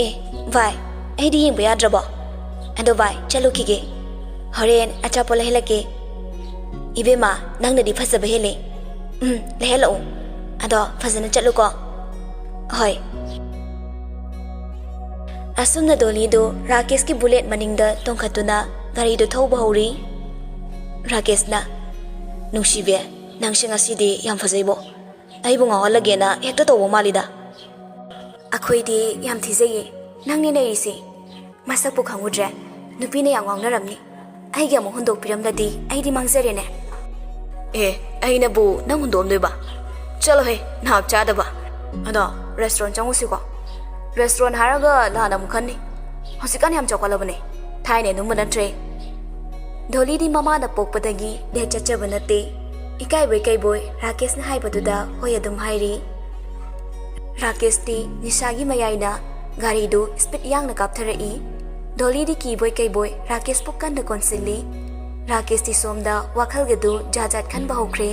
"ꯑꯦ ꯚꯥꯏ, ꯑꯩꯗꯤ ꯌꯦꯡꯕ ꯌꯥꯗ꯭ꯔꯕꯣ? ꯑꯗꯣ ꯚꯥꯏ, ꯆꯠꯂꯨꯈꯤꯒꯦ꯫ ꯍꯣꯔꯦꯟ ꯑꯆꯥꯄꯣꯠ ꯂꯩꯍꯜꯂꯛꯀꯦ꯫ ꯏꯕꯦꯝꯃ, ꯅꯪꯅꯗꯤ ꯐꯖꯕ ꯍꯦꯜꯂꯦ꯫ ꯎꯝ, ꯂꯩꯍꯜꯂꯛꯎ꯫ ꯑꯗꯣ ꯐꯖꯅ ꯆꯠꯂꯨꯀꯣ꯫" "ꯍꯣꯏ꯫" ꯑꯁꯨꯝꯅ ꯗꯣꯂꯤꯗꯨ ꯔꯥꯀꯦꯁꯀꯤ ꯕꯨꯂꯦꯠ ꯃꯅꯤꯡꯗ ꯇꯣꯡꯈꯠꯇꯨꯅ ꯒꯥꯔꯤꯗꯨ ꯊꯧꯕ ꯍꯧꯔꯤ꯫ ꯔꯥꯀꯦꯁꯅ, "ꯅꯨꯡꯁꯤꯕꯤ, ꯅꯪꯁꯦ ꯉꯁꯤꯗꯤ ꯌꯥꯝ ꯐꯖꯩꯕꯣ꯫ ꯑꯩꯕꯨ ꯉꯥꯎꯍꯜꯂꯒꯦꯅ ꯍꯦꯛꯇ ꯇꯧꯕ ꯃꯥꯜꯂꯤꯗ꯫" "ꯑꯩꯈꯣꯏꯗꯤ ꯌꯥꯝ ꯊꯤꯖꯩꯌꯦ, ꯅꯪꯅꯦ ꯅꯩꯔꯤꯁꯦ꯫ ꯃꯁꯛꯄꯨ ꯈꯪꯉꯨꯗ꯭ꯔꯦ, ꯅꯨꯄꯤꯅ ꯌꯥꯝ ꯉꯥꯎꯅꯔꯝꯅꯤ꯫ ꯑꯩꯒꯤ ꯑꯃꯨꯛ ꯍꯨꯟꯗꯣꯛꯄꯤꯔꯝꯂꯗꯤ ꯑꯩꯗꯤ ꯃꯥꯡꯖꯔꯦꯅꯦ꯫" "ꯑꯦ, ꯑꯩꯅꯕꯨ ꯅꯪ ꯍꯨꯟꯗꯣꯛꯑꯝꯗꯣꯏꯕ? ꯆꯠꯂꯣꯍꯦ, ꯅꯍꯥꯛ ꯆꯥꯗꯕ꯫ ꯑꯗꯣ, ꯔꯦꯁꯇꯨꯔꯦꯟ ꯆꯪꯉꯨꯁꯤꯀꯣ꯫ ꯔꯦꯁꯇꯨꯔꯦꯟ ꯍꯥꯏꯔꯒ ꯂꯥꯟ ꯑꯃꯨꯛ ꯈꯟꯅꯤ꯫ ꯍꯧꯖꯤꯛꯀꯥꯟ ꯌꯥꯝ ꯆꯥꯎꯈꯠꯂꯕꯅꯦ, ꯊꯥꯏꯅ ꯑꯗꯨꯝꯕ ꯅꯠꯇ꯭ꯔꯦ꯫ ꯙꯣꯂꯤꯗꯤ ꯃꯃꯥꯅ ꯄꯣꯛꯄꯗꯒꯤ ꯗꯦꯠ ꯆꯠꯆꯕ ꯅꯠꯇꯦ꯫ ꯏꯀꯥꯏꯕꯣꯏ ꯀꯩꯕꯣꯏ ꯔꯥꯀꯦꯁꯅ ꯍꯥꯏꯕꯗꯨꯗ ꯍꯣꯏ ꯑꯗꯨꯝ ꯍꯥꯏꯔꯤ꯫ ꯔꯥꯀꯦꯁꯇꯤ ꯅꯤꯁꯥꯒꯤ ꯃꯌꯥꯏꯅ ꯒꯥꯔꯤꯗꯨ ꯁ꯭ꯄꯤꯗ ꯌꯥꯡꯅ ꯀꯥꯞꯊꯔꯛꯏ꯫ ꯙꯣꯂꯤꯗꯤ ꯀꯤꯕꯣꯏ ꯀꯩꯕꯣꯏ ꯔꯥꯀꯦꯁꯄꯨ ꯀꯟꯅ ꯀꯣꯟꯁꯤꯜꯂꯤ꯫ ꯔꯥꯀꯦꯁꯇꯤ ꯁꯣꯝꯗ ꯋꯥꯈꯜꯒꯗꯨ ꯖꯥꯠ ꯖꯥꯠ ꯈꯟꯕ ꯍꯧꯈ꯭ꯔꯦ꯫